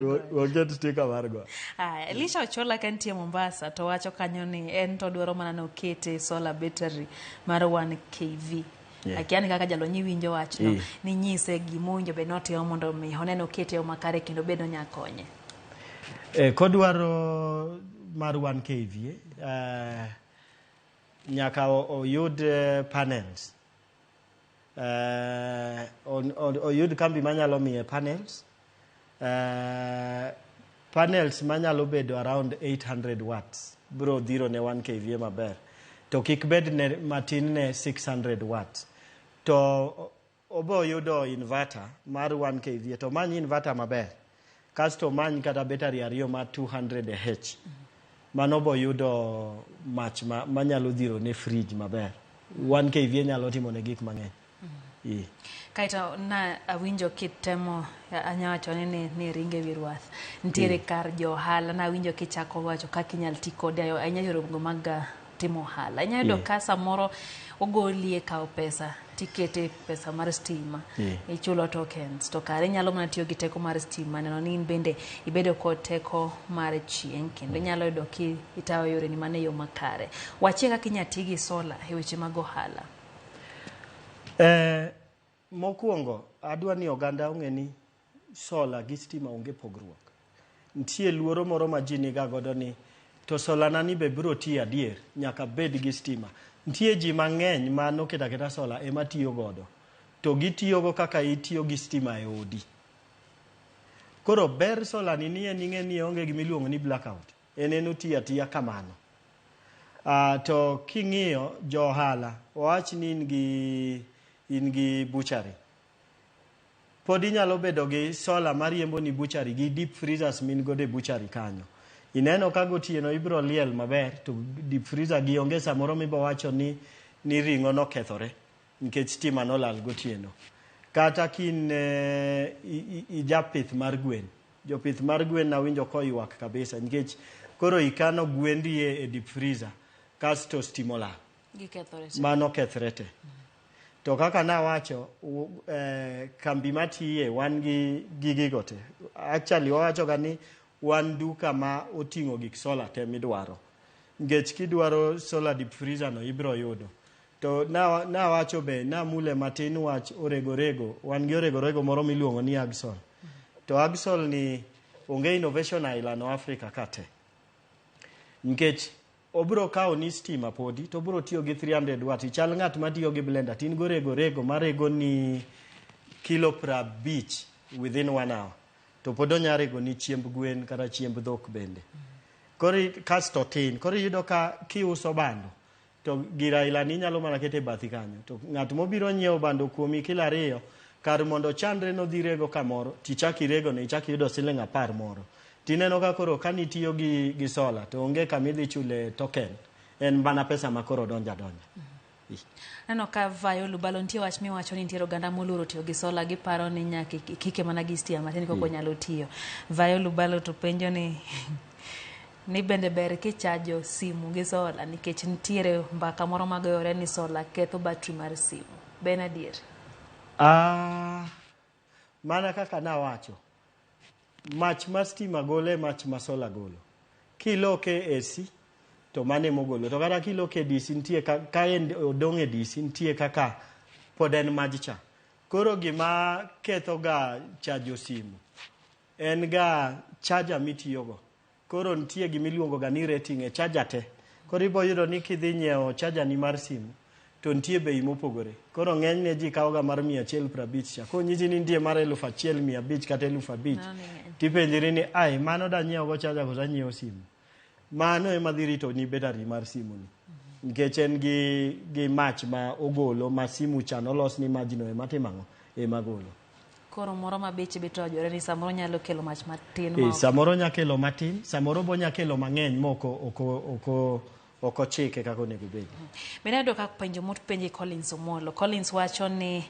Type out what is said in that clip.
Waket sticker mar go. Aya, Elisha Ochola ka nitie Mombasa to wacho kanyo ni en to dwaro mana ni okete solar battery mar 1 kV. Akia ni kaka jalony iwinjo wachno ni nyise gima owinjo bed ni otimo mondo mi onen okete yo makare kendo bed onya konye. Kodwaro mar 1 kV, nyaka oyud panels. Oyud kambi manyalo miye panels. Panels manyalo bedo around 800 watts bro dhiro ne 1 kVA maber. To kik bed ne matin ne 600 watts. To obo yudo inverter mar 1 kVA to many inverter maber. Kasto many kata battery ariyo mar 200 Ah. Mano bo yudo mach manyalo dhiro ne fridge maber. 1 kVA nyalo timo ne gik mang'eny. Kaeto na awinjo kitemo anya wacho ni ringe wi rwath. Nitiere kar jo ohala na awinjo kichako wacho kaka inyal ti kode ahinya yore go mag timo ohala. Inya yudo ka samoro ogolie kawo pesa tikete pesa mar stima ichulo tokens to kare inyalo mana tiyo gi teko mar stima neno ni in bende ibedo kod teko mar chieng' kendo inyalo yudo ki itayo yoreni mana e yo makare. Wachie kaka inya ti gi sola e weche mag ohala. Mokwongo adwa ni oganda ong'e ni sola gi stima onge pogruok. Nitie luoro moro ma ji niga godo ni to sola na ni be biro tiyo adier, nyaka bed gi stima. Nitie ji mang'eny ma noketo aketa sola ema tiyo godo. To gitiyogo kaka itiyo gi stima e odi. Koro ber sola ni en ing'e ni onge gima iluongo ni blackout. En otiyo atiya kamano. To king'iyo jo ohala, wawach ni in gi butchery. Pod inyalo bedo gi sola mariembo ni butchery gi deep freezers min godo e butchery kanyo. Ineno ka gotieno ibiro liel maber to deep freezer gi onge samoro mibo wacho ni ring'o nokethore nikech stima nolal gotieno. Kata kin ijapith mar gwen. Jopith mar gwen nawinjo koywak kabisa nikech koro ikano gwendi e deep freezer kasto stima olal. Gikethore te. Mano kethre te. To kaka nawacho, kambi matiye wan gi gigigo te. Actually wawacho ga ni wan duka ma oting'o gik sola te midwaro. Nikech kidwaro solar deep freezer no ibiro yudo. To nawacho be namule matin wach orego rego. Wan gi orego rego moro miluongo ni Agsol. To Agsol ni onge innovation aila no Africa ka te. Nikech obiro kawo ni stima podi to obiro tiyo gi 300 watt. Ichal ng'at matiyo gi blender tin go rego rego marego ni kilo 50 within 1 hour. To pod onya rego ni chiemb gwen kata chiemb dhok bende. Koro kasto tin. Koro iyudo ka kiuso bando to gir aila ni inyalo mana keto e bathi kanyo. To ng'at mobiro nyiewo bando kuomi kilo 2 kar mondo ochandre nodhi rego kamoro tichak irego ne ichak iyudo siling 10 moro. Tineno ka koro ka nitiyo gi sola to onge kama idhi chule token. En mana pesa ma koro donja donja. Aneno ka Vayo Lubalo nitie wach miwacho ni nitiere oganda moluoro tiyo gi sola giparo ni nyaka ikike mana gi stima matin koko nyalo tiyo. Vayo Lubalo to penjo ni bende ber kichajo simu gi sola nikech nitiere mbaka moro magoyore ni sola ketho battery mar simu. Be en adier? Mana kaka nawacho, mach ma stima golo e mach ma sola golo. Kiloke AC to mano ema ogolo. To kata kiloke DC nitie ka en odong' e DC nitie kaka pod en maj cha. Koro gima ketho ga chajo simu en ga charger mitiyogo. Koro nitie gima iluongo ga ni rating e charger te. Koro ibo yudo ni kidhi nyiewo charger ni mar simu to nitie bei mopogore. Koro ng'enyne ji kawo ga mar 150 cha. Konyisi ni nitie mar 1500 kata 5000, Mano ni ng'eny. tipenjri ni ai mano da nyiewo go charger koso anyiewo simu. Mano ema dhi rito ni battery mar simu ni. Nikech en gi mach ma ogolo ma simu cha nolos ni majno ema timo ang'o? Ema golo. Koro moro ma beche be tojore ni samoro nyalo kelo mach matin ma Samoro nya kelo matin, samoro bo nya kelo mang'eny moko ok ochike kaka onego bed. Bende ayudo ka penjo mopenji Collins Omolo. Collins wacho ni